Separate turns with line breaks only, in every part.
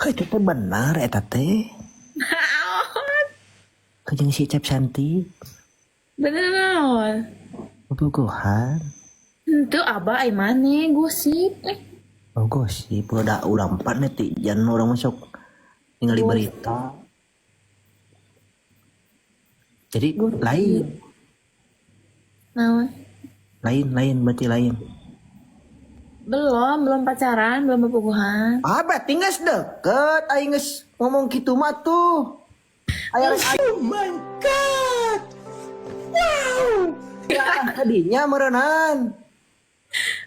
Heuh, itu teh benar eta teh.
Naon?
Kajeng si Cep Santi.
Bener naon?
Bobogohan.
Henteu abah ai maneh gosip. Eh,
Oh gosip, udah empat netizen orang masuk ningali berita. Jadi lain,
Naon?
Lain, lain berarti lain.
Belum, belum pacaran, belum bobogohan.
Ah, berarti geus deket, aing geus ngomong kitu mah tuh. Aya. Oh my God. Wow. Ya, tadinya meureunan.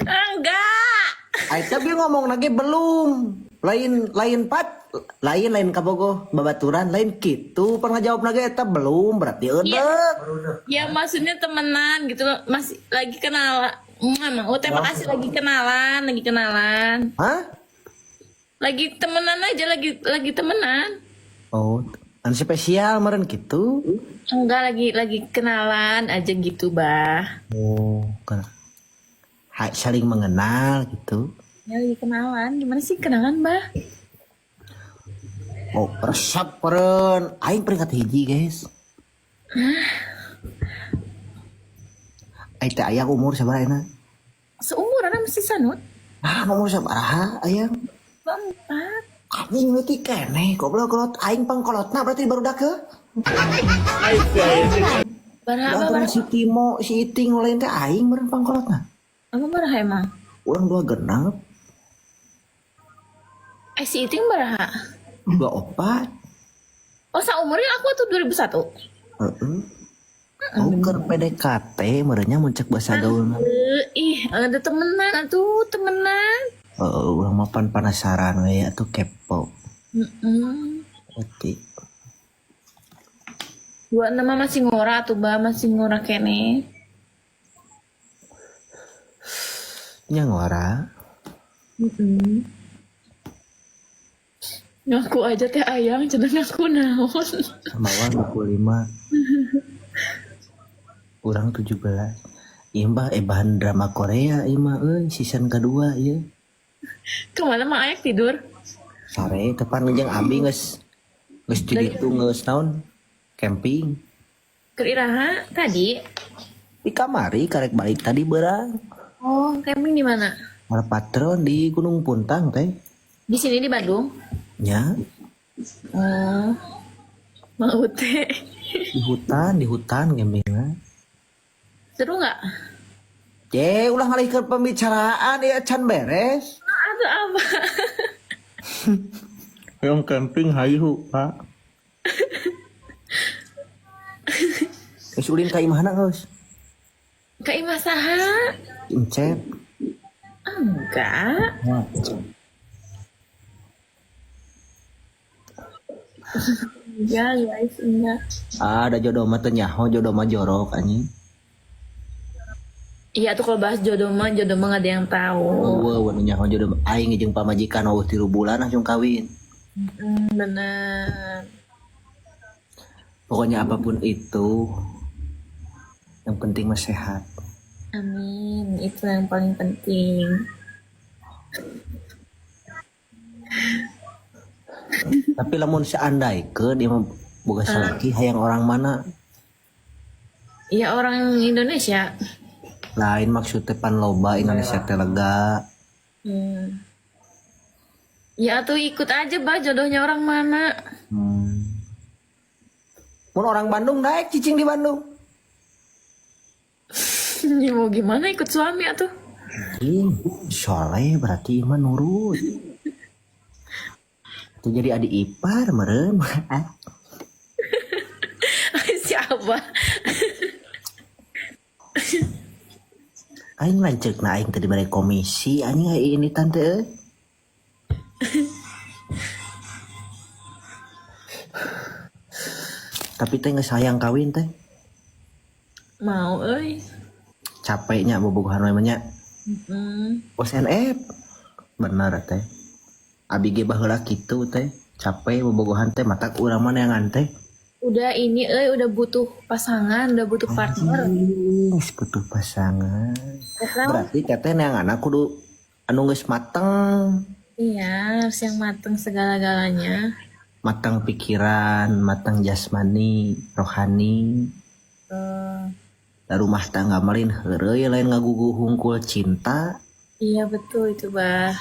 Enggak.
Aing teh ngomong lagi belum. Lain lain pat lain lain kabogoh babaturan lain gitu pernah jawab lagi eta belum berarti eudek.
Ya maksudnya temenan gitu loh, masih lagi kenalan. Emang, oh terima kasih lagi kenalan, lagi kenalan.
Hah?
Lagi temenan aja, lagi temenan.
Oh, anu spesial meureun gitu.
Enggak, lagi kenalan aja gitu, Bah.
Oh, kan saling mengenal gitu.
Ya lagi kenalan, gimana sih kenalan, Bah?
Oh, resep meureun. Aing peringkat hiji, guys. Aing teh aya umur sabaraha ayeuna?
Seumuran sama si Sanut.
Ah, umur sabaraha aya?
24.
Anjing leutik keneh, goblok kolot aing pangkolotna berarti barudak ke.
Baraha,
Lah
Bah?
Si Timo, si Iting lain teh aing meureun pangkolotna.
Apa baraha emang?
Urang 26.
Eh, si Iting baraha?
24.
Oh, seumurnya aku tuh 2001.
Heeh. Oh, keur PDKT meureunnya mun cek bahasa gaulna.
Ih, ada temenan atuh, temenan.
Heeh, urang mah pan penasaran we atuh kepo. Berarti
26 mah masih ngora tuh, Bah, masih ngora kene.
Nya ngora.
Ngaku aja teh ayang, cenah ngaku naon.
Sama 25. Urang 17. Ieu mah bahan drama Korea ieu mah euy season kedua ieu.
Kemana mah ayak tidur?
Sare tepan jeung abi geus geus di ditu geus naon? Camping.
Keur iraha tadi?
Di kamari karek balik tadi berang.
Oh, camping di mana?
Malah patron di Gunung Puntang teh.
Di sini di Bandung?
Nya.
Oh. Mau teh.
Di hutan campingna.
Seru nggak?
Ye, ulah ngalihkeun pembicaraan ya can beres.
Atau apa?
Yang camping hayu, Pak. Geus ulin ka imahna geus?
Ka imah saha?
Encep.
Enggak. Enggak, guys, enggak.
Ada jodoh mah teu nyaho, jodoh mah jorok anjing.
Iya tuh kalau bahas jodoh mah gak ada yang tahu.
Eueuh, nu nyaho jodoh mah. Aing jeung pamajikan eueuh 3 bulan langsung kawin.
Bener.
Pokoknya apapun itu, yang penting mah sehat.
Amin, itu yang paling penting.
Tapi lamun seandaikeun ieu mah boga salaki hayang orang mana?
Ya orang Indonesia.
Lain maksudnya pan loba Indonesia teh lega.
Ya tuh ikut aja bah jodohnya orang mana.
Mun orang Bandung naik cicing di Bandung.
Ya mau gimana ikut suami atuh?
Ih, soleh berarti mah nurut. Itu jadi adik ipar meureun.
Siapa?
Aing lanceukna aing teh dibere komisi anjing ai ini tante euy. Tapi teh geus hayang kawin teh.
Mau euy.
Capeknya bobogohan we mah nya. Bos NF. Bener teh. Abi ge baheula kitu teh. Capek bobogohan teh matak urang mah neangan teh.
Udah ini euy, udah butuh pasangan, udah butuh partner.
Geus butuh pasangan.
Karena
Berarti teteh neangan kudu anu geus mateng.
Iya, harus yang mateng segala-galanya.
Matang pikiran, matang jasmani, rohani. Da rumah tangga mah lain heureuy, lain ngagugu hungkul cinta.
Iya, betul itu, Bah.